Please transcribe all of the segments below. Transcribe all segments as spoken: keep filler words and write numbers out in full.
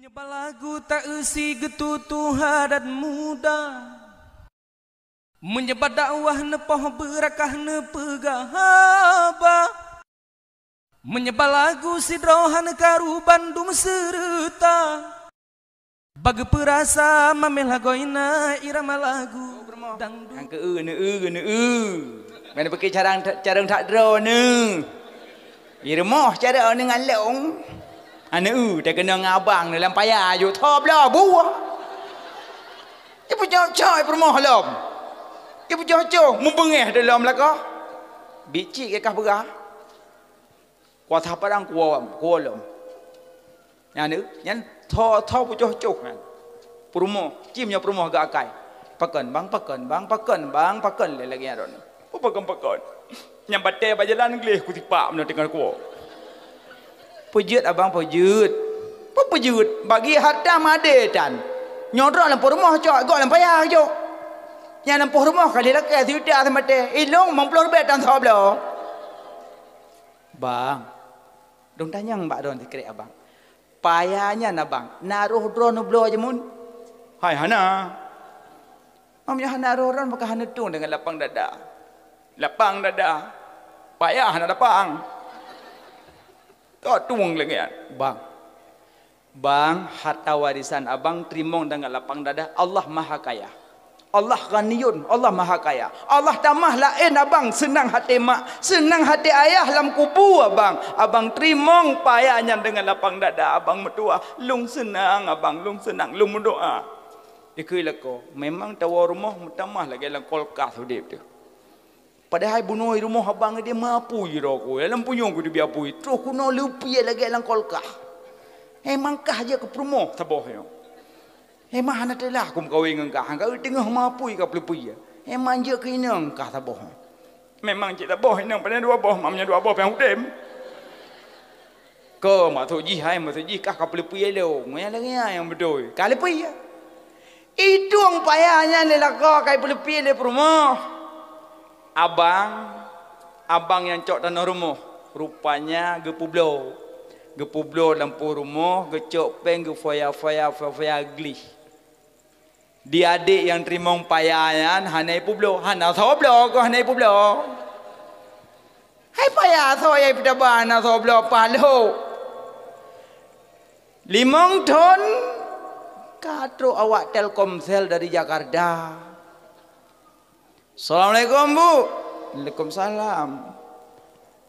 Balagu ta-eu si geututoe adat muda. Meunyoe bak dakwah neupoh beurakah neupeugah haba. Meunyoe balagu sidroe hana karu bandum seureuta. Bak geupeurasa mameh lagoina irama lagu dangdut. Nyang keu-eu, neu-eu, neu-eu. Mana pakai carang, carang that droe neu. Di rumoh cara neu ngalong. Aneu, takeunong ngon abang dalam paya aju tho bloe buah. Ibu cocok ibu rumoh lom. Ibu cocok mubeungeh dalam lakoe. Bicik ke kah beurah. Kuasa padang kuwa, kuwa lom. Nyan, nyan tho, tho bucoh-coh nyan. Peurumoh, cim nyoe peurumoh geuakai. Pakon, bang, pakon, bang, pakon, bang, pakon lé lagèe nyan. Oh, pakon, pakon. Nyang batèe bak jalan gleh kusipak meunan teungoh kuwoe. Peujeuet abang, peujeuet. Peue peujeuet? Bagi harta madé tan. Nyoe droe lam peurumoh cok, gok lam paya cok. Nyang lam peurumoh kali lakèe sijuta seumaté. Ilong limong ploh ribèe tan soe bloe. Bang, dong tanyong bak droe sikrek abang. Paya nyan abang, na roh droe neubloe jameun? Hai hana. Meunyoe hana roh droe maka hana tueng deungon lapang dada. Lapang dada. Paya hana lapang. Ka tueng lagèe nyan, bang. Bang, harta warisan abang teurimong deungon lapang dada, Allah Maha Kaya. Allah Ghaniyun, Allah Maha Kaya. Allah tamah laén abang seunang até mak, seunang até ayah lam kubu abang. Abang teurimong paya nyan deungon lapang dada, abang meutuah, lôn seunang abang, lôn seunang, lôn meudoa. Dikeue lakoe, memang tawoe rumoh meutamah lagèe lam kulkas udép teuh. Padahai bunoe rumoh abang idéh meupui droe ku, lam punyueng ku teubiet apui, troh keunoe leupie lagèe lam kulkas. Emang kah jeuet keu peurumoh saboh nyoe. Emang hana teulah ku meukawen ngon kah, ka teungoh meupui ka peuleupie. Emang jeuet keu inong kah saboh nyoe. Memang cit saboh inong, padahai dua boh, mak meunyoe dua boh pih udép. Ko maksud jih hai, maksud jih kah ka peuleupie lé, ngon nyang lagèe nyan nyang beutôi. Ka leupie. Itong paya nyan lé lakoe ka ipeuleupi lé peurumoh. Abang, abang nyang cok tanoh rumoh, rupanya geupeubloe. Geupeubloe lam peurumoh, geucok péng, geufoya-foya, foya-foya gleh. Di adék nyang teurimong paya nyan hana ipeubloe, hana soe bloe keuh hana ipeubloe. Hai paya soe nyang ipeutaba hana soe bloe paloh. Limong thon ka trok awak Telkomsel dari Jakarta. "Assalamualaikum, Bu." "Waalaikumsalam."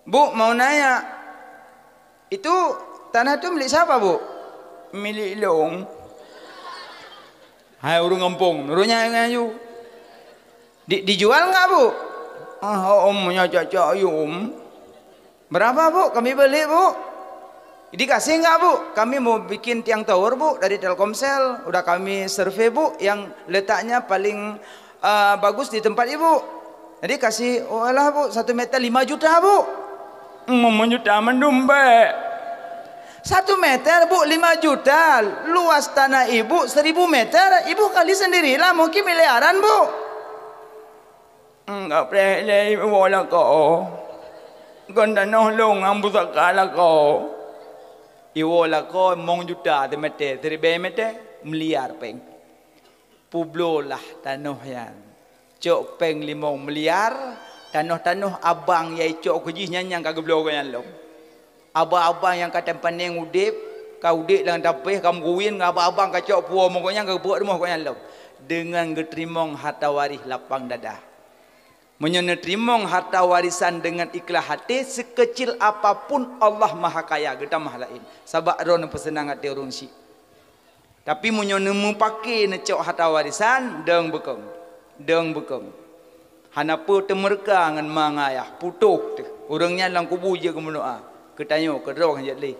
"Bu, mau nanya, itu tanah tu milik siapa, Bu?" "Milik lôn." Hai ureueng gampông, ureueng nyan ngon aju. "Di, dijual enggak, Bu?" "Ah, om, nyoe cocok, yum." "Berapa, Bu? Kami beli, Bu." "Dikasih enggak, Bu? Kami mau bikin tiang tower, Bu, dari Telkomsel. Udah kami survei, Bu, yang letaknya paling, eh, bagus di tempat Ibu. Jadi kasih, oh alah, Bu, satu meter lima juta, Bu." "Lima juta mandum, Bek." "Satu meter, Bu, lima juta. Luas tanah Ibu seribu meter. Ibu kali sendirilah, mungkin miliaran, Bu." "Enggak preh lé iwoe lakoe. Kon tanoh lôn nyang pusaka lakoe." Iwoe lakoe limong juta teumeter, siribèe meter, miliar péng. Peubloe lah tanoh nyan. Cok péng limong miliar, tanoh-tanoh abang nyang icok keu jih nyan nyang ka geubloe gobnyan lom. Abang-abang nyang ka teumpaneng udép, ka udép lam tapéh, ka meukuwin ngon abang-abang ka cok puwoe meukeunyan, ka geupeubuet rumoh gobnyan lom. Deungon geuteurimong harta waréh lapang dada. Meunyoe neuteurimong harta warisan deungon ikhlaih até, seukeucil apapun Allah Maha Kaya geutamah laén. Sabab droe neupeuseunang até ureueng syik. Tapi meunyoe neumeupaké neucok harta warisan, dong beukong. Dong beukong. Hana peue teumeureuka ngon ma ngon ayah, putôh teuh. Ureueng nyan lam kubu jeuet geumeudoa. Keu tanyoe, keu droe han jeuet lé.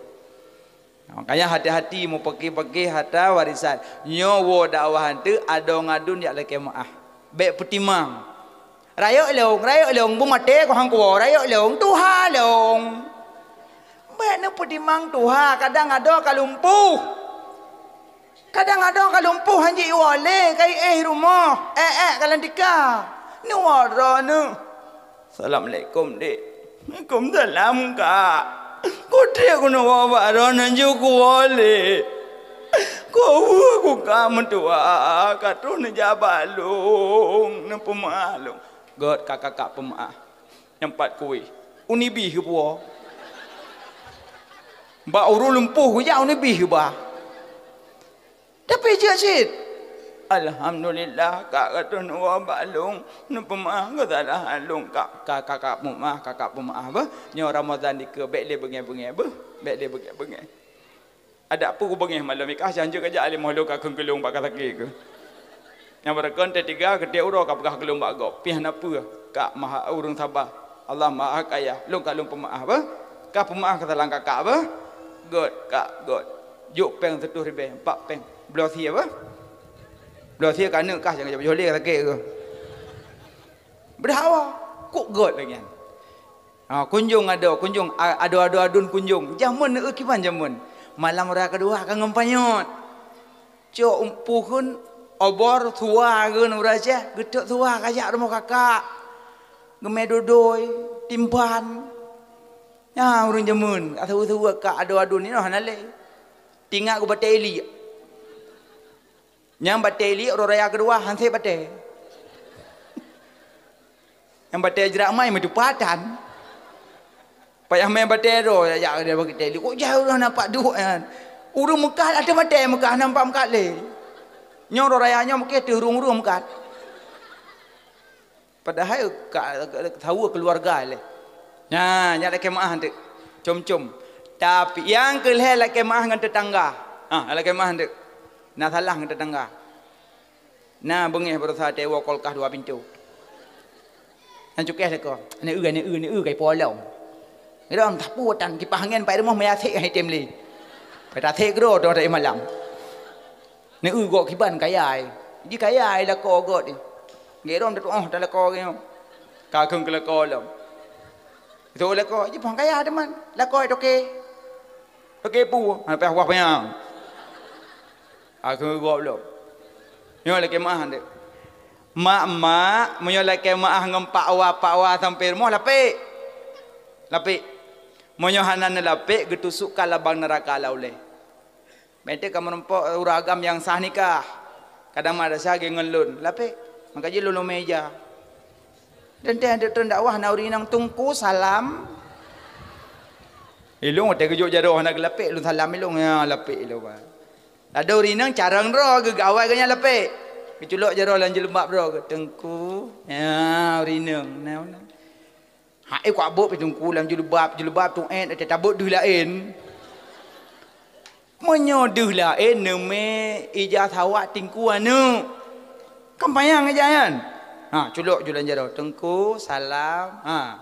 Makanya hati-hati meupaké-paké harta warisan. Nyoe woe dakwahan teuk adoe ngadun jak lakèe meu'ah. Bèk peutimang. Rayeuk lôn, rayeuk lôn, beumaté keuhang kuwoe, rayeuk lôn, tuha lôn. Bèk neupeutimang tuha, kadang adoe ka lumpuh. Kadang adoe ka lumpuh han jiwoe lé, ka iéh rumoh, ék-ék ka lam tika. Neuwoe droeneuh. "Assalamualaikum, Dek." "Waalaikumsalam, Kak." "Kutrék keunoe woe bak droeneuh ju kuwoe lé." Kok weueh ku ka meutuah, ka troh neujak bak lôn, neupeumeu'ah lôn. Gét ka kakak peumeu'ah. Nyang pat kueh. Unibi heupuwoe. Bak ureueng lumpoh geujak unibi heuba. Tapi jeuet cit. Alhamdulillah, kak ka troh neuwoe bak lôn, neupeumeu'ah keusalahan lôn, kak. Ka kakak peumeu'ah, kakak peumeu'ah beuh. Nyoe Ramadhan dikeue, bék lé beungéh-beungéh beuh. Bék lé beungéh-beungéh. Adak peue kubeungéh malam nyoe kah, janjeuet kajak lé moh lôn ka kheun keu lôn bak ka sakét keuh. Nyang beureukon teuh tiga, keutiek uroe ka peugah keu lôn bak gob, pih hana peue, kak maha ureueng saba, Allah Maha Kaya, lôn ka lôn peumeu'ah beuh, ka peumeu'ah keusalahan kakak beuh. Gét, kak, gét. Jok péng sireutôh ribèe, empat péng. Bloe sie beuh. Bloe sie keu aneuk kah, jangan jok lé ka sakét keuh. Beudakwa, kok gét lagèe nyan. Ha, kunjong adoe, kunjong a-, adoe-adoe aduen kunjong. Jameun, eu, kiban jameun. Malam raya keudua ka ngon panyöt. Cok umpukheun obor, suwa kheun ureueng Aceh, geutot suwa kajak rumoh kakak. Geumè dodoi, timban. Nyan ureueng jameun, asoe-soe kak adoe aduen nyoe hana lé. Tingat geubatèe iliek. Nyang batèe iliek uroe raya keudua, han sép batèe. Nyang batèe jrat mai meutupat tan. Payah mè batèe droe, jak, jak dia bagi tèe iliek. Kok jai ureueng nampak duek nyan. Ureueng Meukah ateueh batèe Meukah nampak meukat lé. Nyoe uroe raya nyoe mungken teuh ureueng-ureueng meukat. Padahai ka, ka, ka saweue keuluwarga lé. Nyan, nyan lakèe meu'ah teuk. Com-com. Tapi nyang keu lhèe lakèe meu'ah ngon teutangga. Ha, lakèe meu'ah teuk. Na salah ngon teutangga. Na beungéh baroesa teuwoe kulkas dua pintoe. Nyan cukéh lakoe. Neu-eu, neu-eu, neu-eu kai po lom. Ngirom tapu tan kipah angén pai rumoh meuyasék hai tem lé. Pai tasék keudroe toh dari malam. Neu-eu gok kiban kaya ai. Ji kaya ai lakoe gok ni. Gérong tatuoh ta lakoe geuh. Ka kheun keu lakoe lom. Itu lakoe, ji pang kaya teuma. Lakoe toke. Toke pu, hana payah wah panyang. Ka kheun gok lom. Nyoe lakèe meu'ah deh. Mak-mak, meunyoe lakèe meu'ah ngon Pak Wa, Pak Wa sampoe rumoh lapek. Lapek. Meunyoe hana neulapek, geutusukkan lam bang neuraka lam ulèe. Meuntèe ka meurumpok ureueng agam nyang sah nikah. Kadang madrasah geuh ngon lôn, lapek. Maka jih lôn lôn meja. Dan teuh, teuh, teuh dakwah na ureueng inong, "Teungku, salam." Ilôn watèe geujok jaroe hana geulapek, lôn salam ilôn, ya, lapek ilôn, bah. Ladôm ureueng inong carông droe, geuawai geuh nyan lapek. Geuculok jaroe lam jilbab droe, "Teungku." Ya, ureueng inong. Nah, nah. Hai, kuabot pi teungku lam jilbab, jilbab tuet, tabot deuh laén. Meunyoe deuh laén neumè ija sawak teungku aneuk. Kan panyang ija nyan. Ha, culok ju lam jaroe, "Teungku, salam." Ha.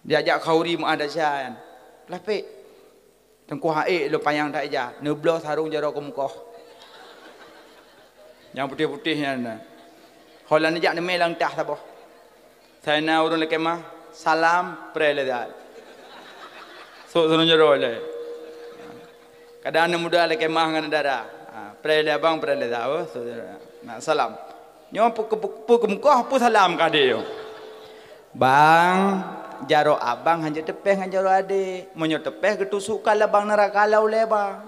Diajak khauri meu'ah desya nyan. Lapek. Teungku, hai, lôn panyang that ija, neubloe sarong jaroe keumeukoh. Nyang putéh-putéh nyan na. Ho lôn jak neumè lam tah saboh. Sai na ureueng lakèe meu'ah, salam, preh lé that. Sôk sarong jaroe lé. Kadang aneuk muda lakèe meu'ah ngon dara. Ha, preh lé abang, preh lé that, oh, sôk jaroe. Nah, salam. Nyoe peu-, peu-, peu-, keumeukoh, peu salam ka deh. Bang, jaroe abang hanjeuet teupeh ngon jaroe adék. Meunyoe teupeh, geutusukkan lam bang neuraka lam ulèe bang.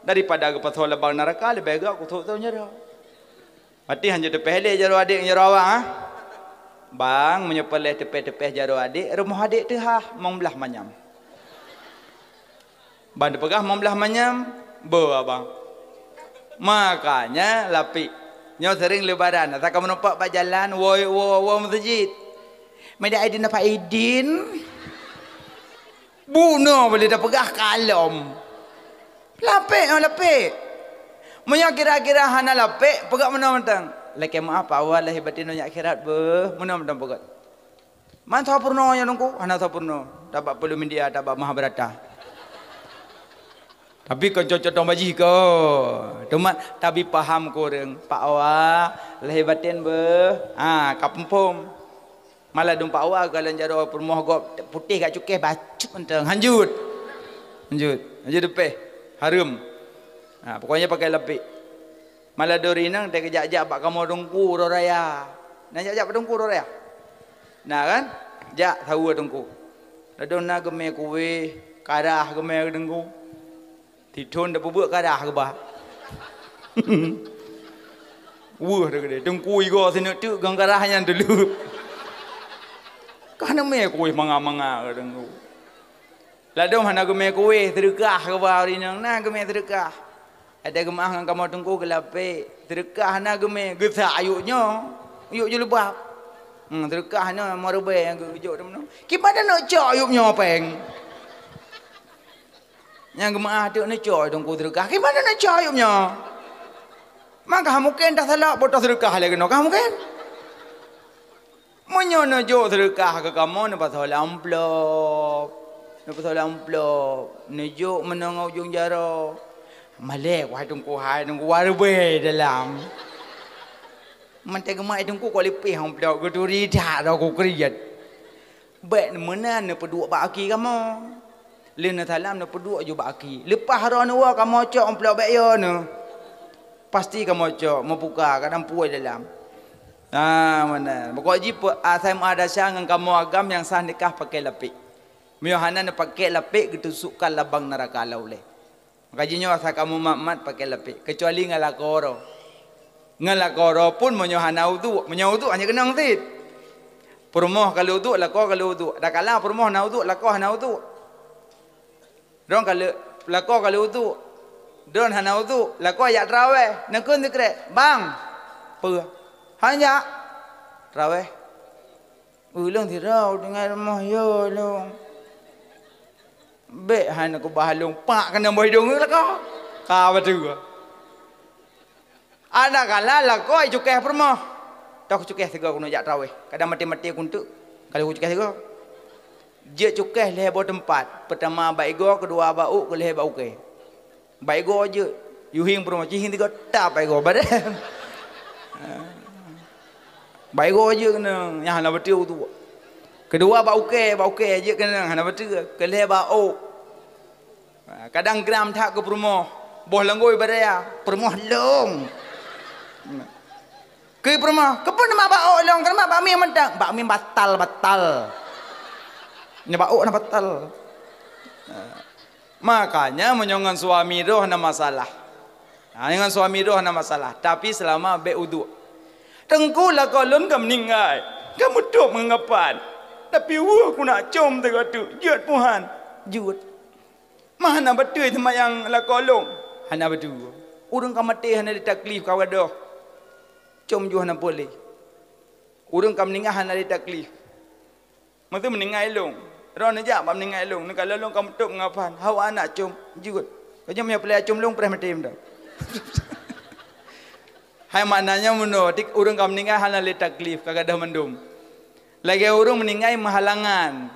Daripada geupasoe lam bang neuraka, leubeh gét kusok saboh jaroe. Maté hanjeuet teupeh lé jaroe adék ngon jaroe abang, ah. Bang, meunyoe peureulèe teupeh-teupeh jaroe adék, rumoh adék teuhah, mong blaih manyam. Ban teupeugah mong blaih manyam, beu abang. Makanya lapik. Nyoe seuring lebaran, asa ka meunumpok bak jalan, woe, woe, woe meuseujid. Meunyoe idin apa idin? Bunoe boleh tapeugah kalom. Lapik, oh, lapik. Meunyoe kira-kira hana lapik, peugah meunoe mantong. Lakèe meu'ah, Pak Awal, lahé batin donya akhirat beuh. Meunoe mantong peugah. Man soe peurunoe nyoe Teungku? Hana soe peurunoe. Tabak Pelu Media, tabak Mahabharata. Tapi kon cocok tong bajih ko. Teuma tabi paham kureueng. Pak Wa, lahé baten beuh. Ha, ka phom-phom. Malah dum Pak Wa galon jaroe peurumoh gob putéh gak cukéh bacut mantong. Hanjut. Hanjut. Hanjut dupéh. Hareuem. Ha, pokoknya pakai lapik. Malah duri nang teukeujak-jak bak kamoe Teungku uroe raya. Nang jak-jak bak Teungku uroe raya. Nah kan? Jak saweue Teungku. Ladôm na geumè kueh, karah geumè Teungku. Tithon tapeubuet karah geuba. Weueh teuh keudeh, teungku igoe sineuk teuk ganggarah nyan teuleueb. Ka neumé kuéh manga-manga ka teungku. Ladôm hana geumé kuéh, seudeukah keuba ureueng inong, na geumé seudeukah. Ada geumeu'ah ngon kamoe teungku geulapék, seudeukah na geumé, geusak ayuk nyoe, ayuk jilbab. Hmm, seudeukah nyoe meureubai nyang geujok teumeunoe. Kiban neuk cok ayuk nyoe péng. Nyang geumeu'ah teuk neucok teungku seudeukah. Kiban neuk cok ayuk nyoe. Maka mungken tasalak boh seudeukah lé keunoe, ka mungken. Meunyoe neujok seudeukah keu kamoe, neupasoe lam amplop. Neupasoe lam amplop. Neujok meunoe ngon ujong jaroe. Malée, wahai teungku, hai teungku, wahai reubai dalam. Mantong geumat teungku kok lipéh amplop, geuturi that droe kukriet. Bék meunan neupeuduek bak aki kamoe. Lheueh neusalam neupeuduek ju bak aki. Leupah droe neuwoe kamoe cok amplop bék yo neu. Pasti kamoe cok, meubuka, kadang puwoe dalam. Ah, meunan. Pokok jih pe-, asai meuadasya ngon kamoe agam nyang sah nikah pakai lapék. Meunyoe hana neupakai lapék, geutusukkan lam bang neuraka lam ulée. Maka jinoe asai kamoe mat-mat pakai lapék, keucuali ngon lakoe uroe. Ngon lakoe uroe pun meunyoe hana uduk, meunyoe uduk hana keunong cit. Peurumoh ka lheueh uduk, lakoe ka lheueh uduk. Adakala peurumoh na uduk, lakoe hana uduk. Droe ka lheueh, lakoe ka lheueh uduk. Droe hana uduk, lakoe jak teurawéh, neukheun sikrek, "Bang!" "Peue?" "Han jak?" "Teurawéh." "Ulôn sidroe tinggai rumoh yo lôn." "Bék hai neukubah lôn, pak keuneuk boh idong lakoe." Ka bateue. Adakala lakoe cukéh peurumoh. "Toh kucukéh sigoe keuneuk jak teurawéh. Kadang maté-maté kunteuk, ka lheueh kucukéh sigoe." Jeuet cukéh lhée boh teumpat. Peutama bak igoe, keudua bak ôk, keulhée bak ukée. Bak igoe jeuet, yuhieng peurumoh, cihing tiga tap bak igoe, badan. Bak igoe jeuet keuneuk, nyang hana beutôi uduk. Keudua bak ukée, bak ukée jeuet keuneuk, hana beutôi, keulhée bak ôk. Kadang gram that keu peurumoh, boh langgôi baraya, peurumoh lông. Keu peurumoh, "Keupeue neumat bak ôk lông, keuneuk bak mie mantong?" "Bak mie batal-batal." Nyoe bak ôk na batal. Makanya meunyoe ngon suami droe hana masalah. Ha, ngon suami droe hana masalah, tapi selama bék uduk. "Teungku, lakoe lôn ka meuninggai, ka meutôb ngon kapan. Tapi weueh kuneuk com sigoe teuk, jeuet puhan." Jeuet. "Ma hana beutôi seumayang lakoe lôn?" Hana beutôi. Ureueng ka maté hana lé taklif ka gadôh. Com ju hana puléh. Ureueng ka meuninggai hana lé taklif. Meuteumé meuninggai lôn. Droeneuh jak bak meuninggai lôn. Neukalon lôn ka meutôb ngon kapan. Hawa aneuk com. Jeuet. Ka jeuet meunyoe peulée com lôn preh maté meunan. Hai maknanya meunoe, tik ureueng ka meuninggai hana lé taklif, ka gadôh mandum. Lagée ureueng meuninggai meuhalangan.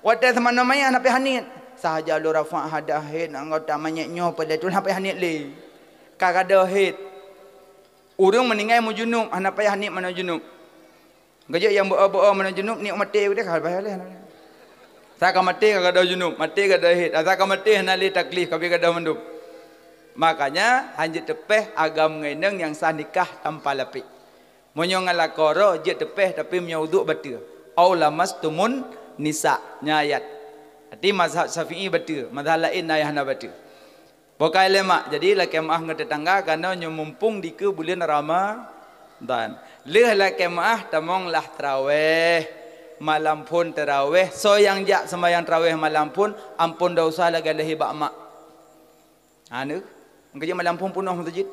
Watée seumanoe manyét hana payah niet. Sahaja lôn rafa' hadas hét anggota manyét nyoe peulée tu hana payah niet lé. Ka gadôh hét. Ureueng meuninggai meujunub hana payah niet manoe junub. Geujak nyang beu-o-beu-o meunan junub, niet maté udeh ka leupah lé. Asai ka maté ka gadôh junub, maté gadôh hét. Asai ka maté hana lé taklif, ka pih gadôh mandum. Makanya hanjeuet teupéh agam ngon inong nyang sah nikah tanpa lapék. Meunyoe ngon lakoe droe jeuet teupéh, tapi meunyoe uduk bateue. Au lamastumun nisa, nyan ayat. Arti mazhab Syafi'i bateue, mazhab laén na nyang hana bateue. Bukai lé mak, jadi lakée meu'ah ngon teutangga keunoe nyoe mumpung dikeue buleuen Ramadan. Lheueh lakée meu'ah tamong lah teurawéh. Malam phon teurawéh, soe nyang jak seumayang teurawéh malam phon, amphon desya lagée lheueh bak mak. Aneuk, keujeuet malam phon peunoh meuseujid.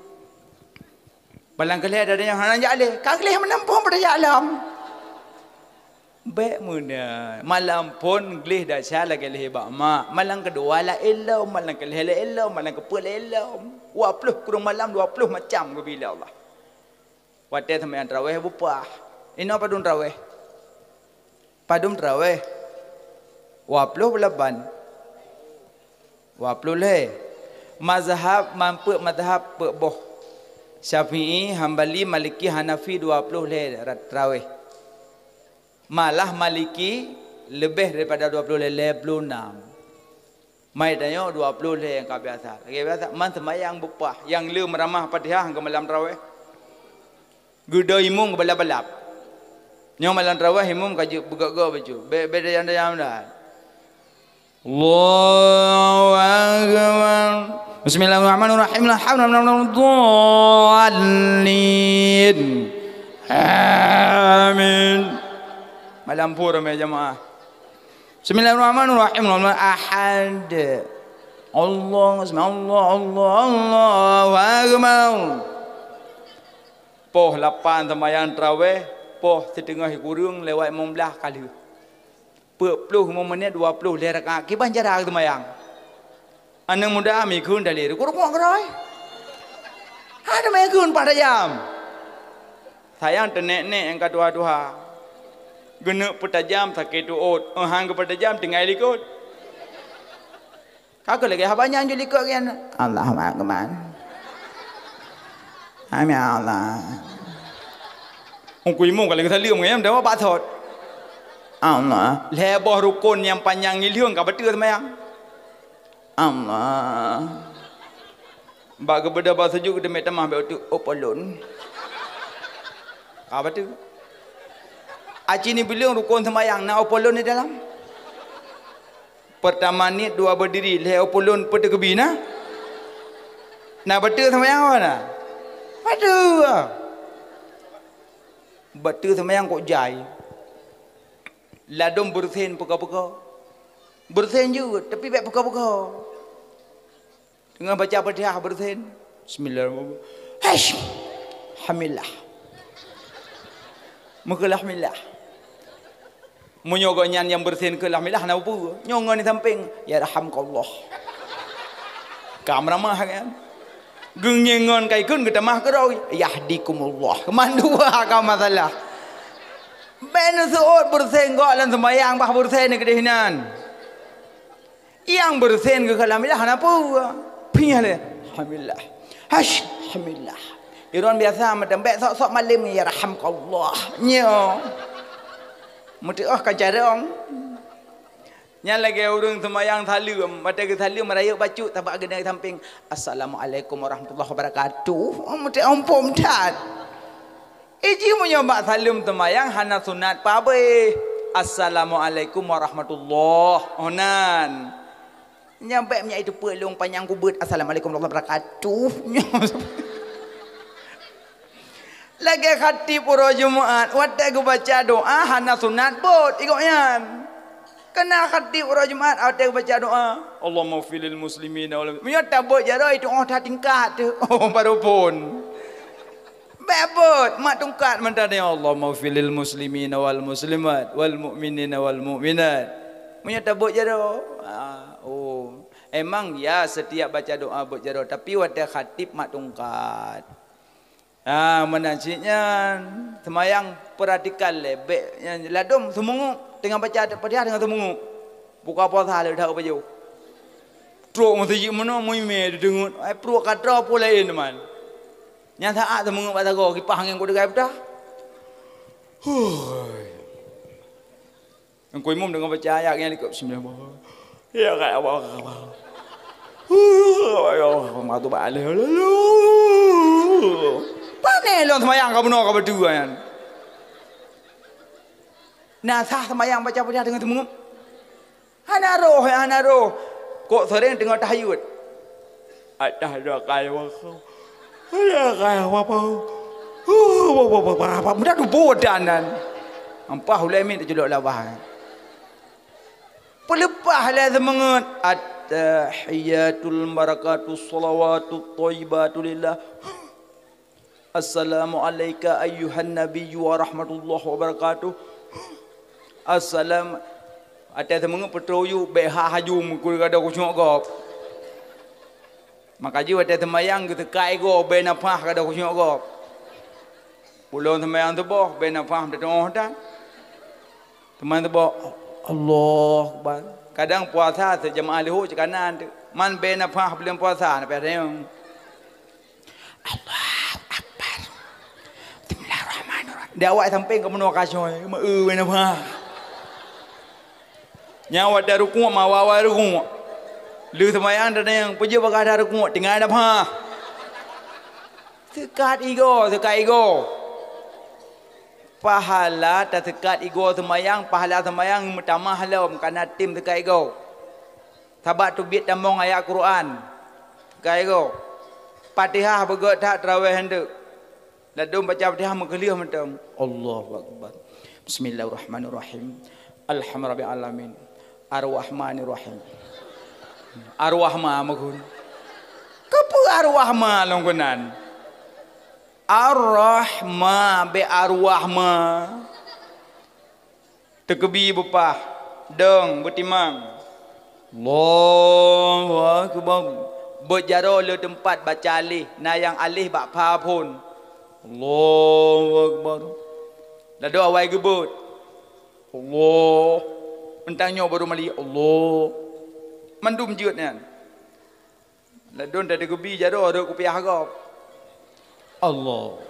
Malam keulhée ada nyang hana jak lé, ka gleh malam phon pada jak lom. Bék meunan, malam phon gleh desya lagée lheueh bak mak. Malam keudua laén lom, malam keulhée laén lom, malam keupeuet laén lom. Dua ploh kureueng malam, dua ploh macam geubri lé Allah. Watée seumayang teurawéh beupah. Inoe padum teurawéh? Padum teurawéh? Dua ploh lapan. Dua ploh lhée. Mazhab, man peuet mazhab peuet boh. Syafi'i, Hambali, Maliki, Hanafi dua ploh lhée ra-, teurawéh. Malah Maliki leubeh daripada dua ploh lhée, lhée ploh nam. Mai tanyoe dua ploh lhée nyang ka biasa. Lagée biasa, man seumayang beupah, nyang le meuramah Fatihah keu malam teurawéh. Geudoe imum geubalap-balap. Nyoe malam teurawéh imum ka jeuet beugok-gok bacut. Bék, bék dayang-dayang dah. Allahu Akbar. Bismillahirrahmanirrahim. Alhamdulillahirrahmanirrahim. Amin. Malam pur, ramai jamaah. Bismillahirrahmanirrahim. Ahad. Allah, Allah, Allah, Allahu Akbar. Poh lapan seumayang tarawih, poh siteungoh kureueng lewat limong blaih ka lheueh. Peuet ploh limong menit, dua ploh lhée rakaat, kiban cara seumayang. Aneuk muda mikheun dalé, kureueng keudroe. Hana meuikheun pat tajam. Sayang teunek-nek nyang ka tuha-tuha. Geuneuk peutajam sakét tuôt, óh han geupeutajam tinggai likot. Ka keuh lagée haba nyan jeuet likot nyan. Allahu Akbar. Amin ya Allah. Ungku imum ka lagée saleuem nyan dawa bak thot. Allah. Lhée boh rukon nyang panyang ngilyong ka beutôi seumayang. Allah. Bak geubeudôh bak sujut geuteumé tamah bék uteuk opolon. Ka beutôi. Aci ni bileueng rukon seumayang na opolon di dalam. Peurtama niet dua beudiri, lhée opolon peuteukeubi na. Na beutôi seumayang awak na? Beutôi. Beutôi seumayang kok jai. Ladom beureusen peuko-peuko. Beureusen jeuet, tapi bék peuko-peuko. Teungoh baca Fatihah beureusen. Bismillahirrahmanirrahim. Haish. Hamillah. Meukeulahmillah. Meunyoe gobnyan nyang beureusen keu alhamdulillah hana peue. Nyoe ngon di sampéng, yarhamkallah. Ka meuramah kan? Geungieng ngon ka ikheun geutamah keudroe, yahdikumullah. Mandua ka masalah. Bék neuseuôt beureusen gob lam seumayang bah beureusen keudeh nan. Nyang beureusen keu alhamdulillah hana peue. Piah lé. Alhamdulillah. Hash, alhamdulillah. Iron biasa meuteumé sok-sok malem, yarhamkallah. Nyoe. Meutuoh ka carong. Nyan lagée ureuëng seumayang saleuem, watée geusaleuem rayeuk bacut tabak geuneuk sampéng, "Assalamualaikum warahmatullahi wabarakatuh." Oh, meutuoh umpom that. Iji meunyoe bak saleuem teumayang hana sunat pabéh. Assalamualaikum warahmatullah. Oh nan. Nyang bék minyak itu peulong panyang kubeuet. Assalamualaikum warahmatullahi wabarakatuh. Lagée khatib uroe Jumaat, watée geubaca doa hana sunat bot igok nyan. Keunan khatib uroe Jumaat watée geubaca doa, Allahumma fil muslimina wal, meunyoe tabot jaroe itu oh that tingkat tu. Oh baru pun. Bék bot, mat tungkat mantong, "Ya Allah, maghfir lil muslimina wal muslimat, wal mu'minina wal mu'minat." Meunyoe tabot jaroe, ah, oh. Emang ya, setiap baca doa bot jaroe, tapi watée khatib mat tungkat. Ah, meunan cit nyan, seumayang perhatikan lé, bék nyan ladom seumeungeuk, teungoh baca Fatihah teungoh seumeungeuk. Buka puasa lé dah upajoh. Trok meuseujid meunoe, muimé teudeungon, ai pruet ka droe peue laén teuma. Nyang saát teumeungeut bak sagoe, kipah angén keu teugai peutah. Huh. Nyang ku imum deungon baca ayat nyang likot, bismillah. Ya, kayak apa? Huh, ya, matu balik. Pane lôn seumayang ka bunoe ka beutôi nyan. Na sah seumayang baca Fatihah deungon teumeungeut? Hana roh, hana roh. Kok seuréng teungoh tahayut. Atah dah kai waktu. Dah kai apa? Mudah tupu danan. Ampah ulai min teuculok labah. Peuleupah lé seumeungeut. At-tahiyatul barakatuh salawatut thayyibatu lillah. Assalamu alaika ayyuhan nabiyyu wa rahmatullahi wa barakatuh. Assalam. Watée seumeungeut peutroh yub, bék ha haju meukuri kada kusyuk gob. Maka jih watée seumayang geuteuka igoe, bék nafah kada kusyuk gob. Ulôn seumayang suboh, bék nafah meuteungoh that. Teuma teuboh, Allahu Akbar. Kadang puasa sejamaah leuhô cit kanan teuk. Man bék nafah buleuen puasa, na pih ada nyang, Allahu Akbar. Bismillahirrahmanirrahim. Di awak sampéng ka meunoe ka soe, meu-eu bék nafah. Nyan watée rukuk, ma awai-awai rukuk. Lheueh seumayang, ada nyang peujeuet bak gata rukuk, tinggai nafah. Seukat igoe, seukat igoe. Pahala taseukat igoe seumayang, pahala seumayang meutamah lom kareuna tem seukat igoe. Sabab teubiet tamong ayat Quran. Kai gob. Fatihah beugöt that teurawéh nyan teuk. Ladôm baca Fatihah meukeuleuh mantong. Allahu Akbar. Bismillahirrahmanirrahim. Alhamdulillahirabbil alamin. Arrahmanirrahim. Arwah ma meugun. Keupeue arwah ma lôn keunan? Arrahma, bèk arwah ma. Teukeubi beupah, dong beutimang. Allahu Akbar. Beuet jaroe le teumpat baca aleh, na nyang aleh bak pha phon. Allahu Akbar. Ladôm awai geubeuet. Allah. Eunteuk nyoe baru mali. Allah. Mandum jeuet nyan. Ladôm tateukeubi jaroe rhot kupiah gob. Allah.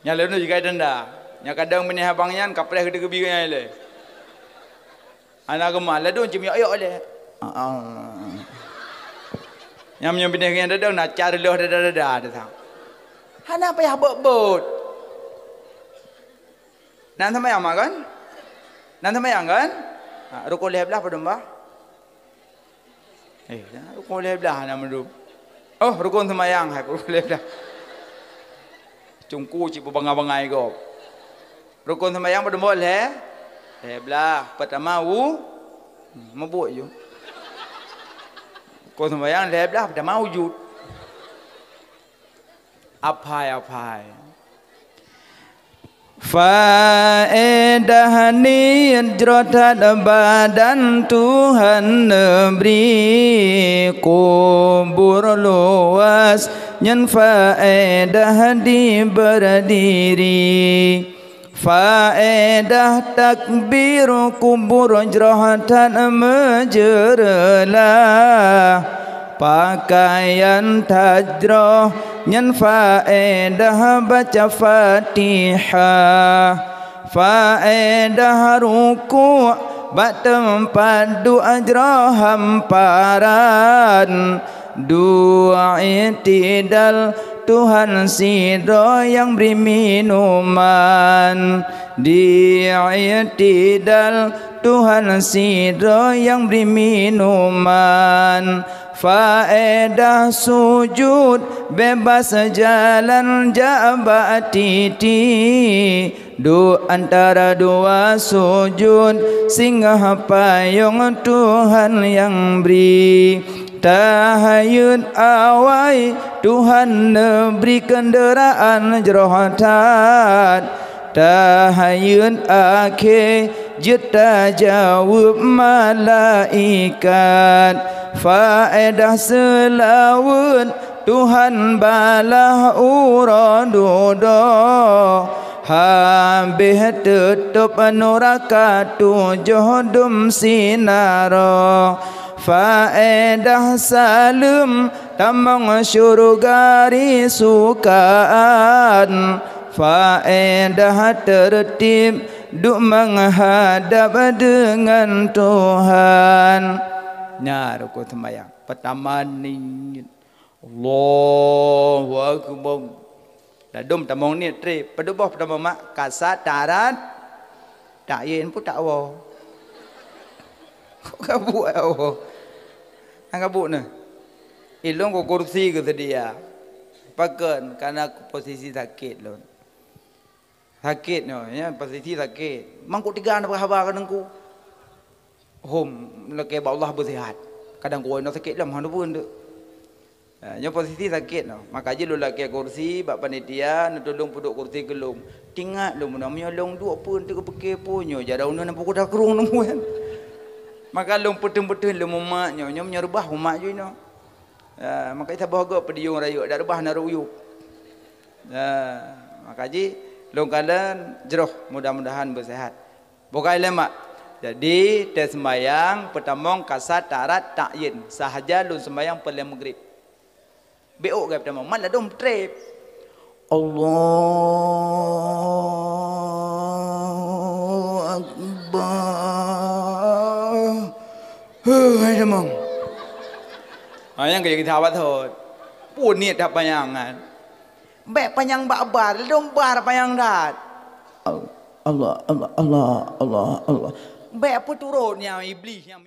Nyan ladôm jigai tanda. Nyang kadang binéh abang nyan kapreh geuteukeubi nyan ilèe. Hana geumah, ladôm cit miyok-yok ilèe. Ah, ah. Nyan meunyoe binéh nyan dadong na car lheueh dada-dada datang. Hana payah bot-bot. Nan seumayang mak kan? Nan seumayang kan? Ha, rukon lhèe blah padum bah? Eh, rukon lhèe blah na mandum. Oh, rukon seumayang hai rukon lhèe blah. Cungku cit peubangai-bangai gob. Rukon seumayang padum bah lhèe? Lhèe blah. Pertama wu, hmm, mabuk ju. Rukon seumayang lhèe blah pertama wujud. Aphai-aphai. Faedah niet jroh that badan Tuhan neubri, kubur luwas nyan faedah di berdiri. Faedah takbir kubur jroh that meujeureulah, pakaian that jroh nyan faedah baca Fatihah. Faedah ruku' bak teumpat duek jroh hamparan. Duek i'tidal Tuhan sidroe nyang bri minuman. Di i'tidal Tuhan sidroe nyang bri minuman. Faedah sujud bebas jalan jak bak titi. Duek antara dua sujud singoh payong Tuhan nyang bri. Tahayut awai Tuhan neubri keundeuraan jroh that. Tahayut akhé jeuet tajaweueb malaikat. Faedah seulaweuet Tuhan balaih uroe dudoe, habéh teutôb nuraka tujoh dum sinaroe. Faedah saleuem tamong syeuruga risukaan. Faedah teurtib duek meuhadab deungon Tuhan. Nyan rukon seumayang. Peutama niet. Allahu Akbar. Ladôm tamong niet trép. Padub boh peutamong mak? Kasat, tarat, takyin pun takwoe. Kok kabuk takwoe? Hana kabuk neuh. Ilôn ku kursi geuseudia. Pakon? Karena posisi sakét lôn. Sakét nyoe, ya, posisi sakét. Mangkok tiga na haba keu teungku. Hom, lakée bak Allah beuseuhat. Kadang ku inoe sakét lom, hana peue teuk. Ha, nyoe posisi sakét nyoe. Maka jih lôn lakée kursi bak panitia, neutulông peuduek kursi keu lôn. Tingat lôn meunan, meunyoe lôn duek peue teuk peuke peue nyoe, jaroe uneuen na pukon takrong nunggu nyan. Maka lôn peuteun-peuteun lôn mumat nyoe, nyoe meunyoe reubah mumat ju inoe. Ha, maka saboh gob peudiyong rayeuk, dak reubah na ruyuek. Ha, maka jih lôn kalon jroh, mudah-mudahan beuseuhat. Bukai lé mak. Jadi, teuh seumayang peutamong kasat, tarat, takyin. Sahaja lôn seumayang peureulée meugrib. Bék ôk geuh peutamong, mat ladôm trép. Allahu Akbar. Huh, hai tamong. Ha, nyang keu kita awak thot. Pun niet that panyang kan. Bék panyang bak bar, ladôm bar panyang that. Al-, Allah, Allah, Allah, Allah, Allah. Bék peuturot nyang iblih nyang